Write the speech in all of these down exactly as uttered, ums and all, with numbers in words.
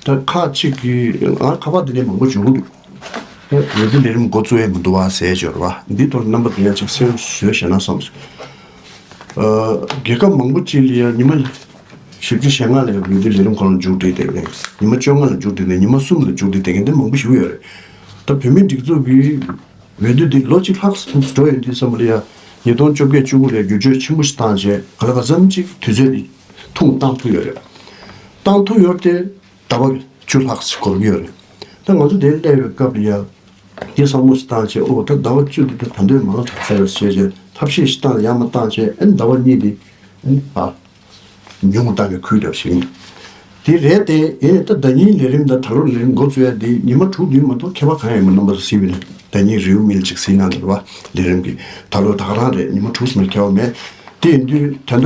ད་ཁག་ཅིག་གིས་ང་ཁ་པར་འདི་ནས་མང་པོ་བྱུང་འདུག་འོས་བསྡུ་ལས་རིམ་འགོ་བཙུགས་ཡས་མི་འདུག་བ་ཟེར་འབྱོར་བ་འདི་ཐོག་རྣམ་པ་འདི་ཡང་ཅིག་གསལ་པོ་བཟོས་བཞག་ན་བསམ་སོང་། ཨ། རྒྱལ་ཁབ་མང་པོ་ཅིག་ལ་ཡང་ཉི་མ་བཞི་བཅུ་ཞེ་ལྔ་ལ་ཡང་འོས་བསྡུ་ལས་རིམ་ཁོ་རང་མཇུག་སྒྲིལ་བསྡད་མཁན། ཉི་མ་བཅོ་ལྔ་ལ་མཇུག་སྒྲིལ་ནས་ཉི་མ་གསུམ་ལ་མཇུག་སྒྲིལ་བསྡད་མཁན་དེ་མང་པོ་ཞིག་ཡོད་རེད། ད་བོད་མིའི་སྒྲིག་འཛུགས་ཀྱི་འོས་བསྡུ་འདི་ལོ་གཅིག་ལྷག་ཙམ་འགྲོ་ཡོང་དུས་ཙམ་པ་ལ་ཡང་ཉིས་སྟོང་བཅོ་བརྒྱད་བཅུ་དགུ་ལ་འགྱུར་བཅོས་ཆེན་པོ་ཞིག་བཏང་རྗེས་ག་ལ་ག་ཙམ་ཅིག་དུས་ཚོད་འདི་ཐུང་བཏང་ཐུབ་ཡོད་རེད། བཏང་ཐུབ་ཡོད་དེ་ཟླ་བ་བཅུ་ལྷག་ཙམ་འགོར་གྱི་ཡོད་རེད། ད་ང་ཚོ་དེ་སླེབས་པའི་སྐབས་ལ་ཡང་དེ་བསམ་བློ་ཞིག་བཏང་བྱས། ཨོ་ད་ཟླ་བ་བཅུ་འདི་ད་ད་འདོད་མང་དྲགས་ཚར་རེད་ཟེར་བྱས་ཐབས་ཤེས་ཤིག་བཏང་ཡང་མ་བཏང་བྱས། ཨ་ནི་ཟླ་བ་གཉིས་འདི་ཨ་ནི་ཨ། ཉུང་དུ་བཏང་བའི་ཁུལ་འདྲ་ཞིག་ཡིན། དེ་རེད་དེ། ཡིན་ནའི་ད་ཟླ་ཉིན་ལས་རིམ་དང་ད་ལོ་ལས་རིམ་འགོ་བཙུགས་ཡ་དེ་ཉི་མ་དྲུག་བདུན་མ་གཏོགས་ཁྱད་པར་གང་ཡང་མི་འདུག་རྣམ་པ་ཚོ་གཟིགས་པ་ཡིན་ན། ཟླ་ཉིན་རེའུ་མིག་ཅིག་གཟིགས་ན་འདུག་བ། ལས་རིམ་གྱི་ད་ལོ་ད་ག་རང་རེད། ཉི་མ་དྲུག་ཙམ་ལས་ཁྱད་པར་མེད། དེ་ཡིན་དུས་ད་ལྟ་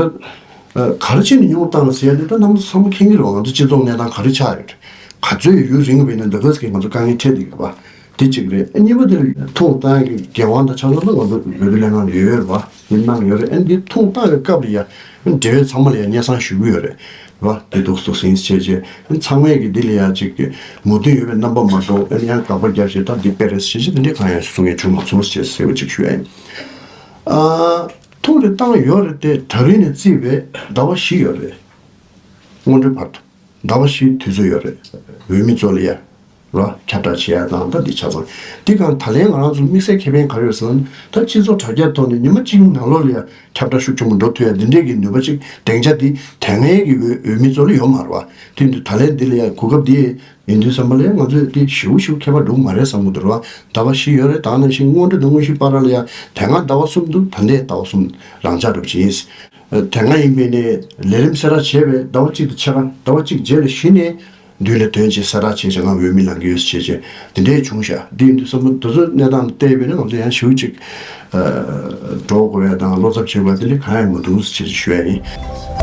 ཨ་ག་རེ་བྱས་ནས་ཉུང་བཏང་ཟེར་ཡ་དེ་ད་རྣམ་པ་ཚོ་ཚང་མ་མཁྱེན་གྱི་རེད་བ། ང་ཚོ་སྤྱི་ཚོགས་གནས་སྟངས་ག་རེ་ཆགས་ཡོད། ག་ཚོད་ཡུན་རིང་བ་ཡིན་ན་འདི་ག་ཙམ་གྱིས་ང་ཚོ་དཀའ་ངལ་འཕྲད་བསྡད་ཀྱི་རེད་བ། དེ་གཅིག་རེད། ཨ་གཉིས་པ་དེ་ཐུང་བཏང་ཡག་གི་འགན་དབང་དང་ཆ་ཚང་ད་ང་ཚོ་འོས་བསྡུ་ལྷན་ཁང་ལ་ཡོད་རེད་བ། དེ་གནང་ཡོད་རེད། ཨ་འདི་ཐུང་བཏང་བའི་སྐབས་ལ་ཡ་འབྲེལ་ཡོད་ཚང་མ་ལ་ཡ་སྙན་སེང་ཞུ་གི་ཡོད་རེད་བ། དེ་འདུག་སེ་འདུག་སེ་བྱས་བྱས་ཚང་མས་ཀྱི་འདི་ལ་ཡ་གཅིག་གི་མོས་མཐུན་ཡོད་པའི་རྣམ་པ་མ་གཏོགས། ཨ་ནི་ཡང་དགག་པ་བརྒྱབ་བྱས་ད་འདི་དཔེ་རེད་ཟེར་བྱས་དེ་འདྲས་གང་ཡང་གསུང་མཁན་བྱུང་མ་སོང་ཟེར་བྱས་གསལ་པོ་གཅིག་ཞུ་ཡ་ཡིན། ཨ་ཐུང་རེ་བཏང་ཡོད་རེད་དེ། ད་རིང་ནས་བརྩིས་པའི་ཟླ་བ་བཞི་ཡོད་རེད། སྔོན་འགྲོའི་བར་དུ། ཟླ་བ་བཞིའི་དུས་ཚོད་ཡོད་རེད། འོས་མི་ཚོ་ལ་ཡ་རོ་ཁྱབ་བསྒྲགས་བྱེད་ཡ་དང་ད་འདི་ཆ་ཚང་། འདི་གང་ད་ལན་ང་རང་ཚོ་དམིགས་བསལ་ཁེ་ཕན་ག་རེ་ཡོད་ཟེར་ན། ད་སྤྱི་ཚོགས་དྲ་རྒྱ་ཐོག་ནས་ཉི་མ་གཅིག་ནང་ལོགས་ལ་ཡ་ཁྱབ་བསྒྲགས་ཤུགས་ཆེན་པོ་འགྲོ་ཐུབ་ཡ་འདི་འདྲས་ཀྱི་ནུས་པ་ཅིག་སྡིངས་ཆ་འདི་དེ་སྔའི་གི་འོས་འོས་མི་ཚོ་ལ་ཡོད་མ་རེད་བ། དེ་འདི་ད་ལན་འདི་ལ་ཡ་གོ་སྐབས་འདི་ཡིན་དུས་ཙམ་པ་ལ་ཡ་ང་ཚོས་འདི་ཞེ་པོ་ཞེ་པོ་ཁྱད་པར་འགྲོ་གི་མ་རེད་བསམ་གི་འདུག་རེད་བ། ཟླ་བ་བཞི་ཡོད་རེད། ད་ནང་བཞིན་སྔོན་འགྲོ་དང་དངོས་གཞི་བར་ལ་ཡ་དེ་སྔ་ཟླ་བ་གསུམ་འདུག་ད་ལྟའི་ཟླ་བ་གསུམ་རང་འཇགས་འགྲོ་བཞིན་ཡིན། དེ་སྔ་ཡིན་པས་ནས་ལས་རིམ་གསལ་བསྒྲགས་བྱས་པའི་ཟླ་བ་གཅིག་ཏུ་ཆ་ཟླ་བ་གཅིག་རྗེས་ལ་གཞི་ནས་མདུན་ལ་དོན་ཆེ་གསལ་བསྒྲགས་བྱས་བྱས་ང་འོས་མི་ལངས་ཀྱི་ཡོད་ཟེར་བྱས་བྱས་དེ་འདྲས་བྱུང་ཤག་འདི་ཡིན་དུས་ཙམ་པ་དེ་ཚོ་གནས་སྟངས་བལྟས་པས་ན་ང་ཚོ་ཡང་ཞེ་པོ་ཅིག་འགྲོ་དགོས་ཡ་དང་བློ་འཚབ་བྱེད་དགོས་ཡ་དེ་འདྲས་གང་ཡང་མི་འདུག་ཟེར་བྱས་ཞུ་ཡ་ཡིན།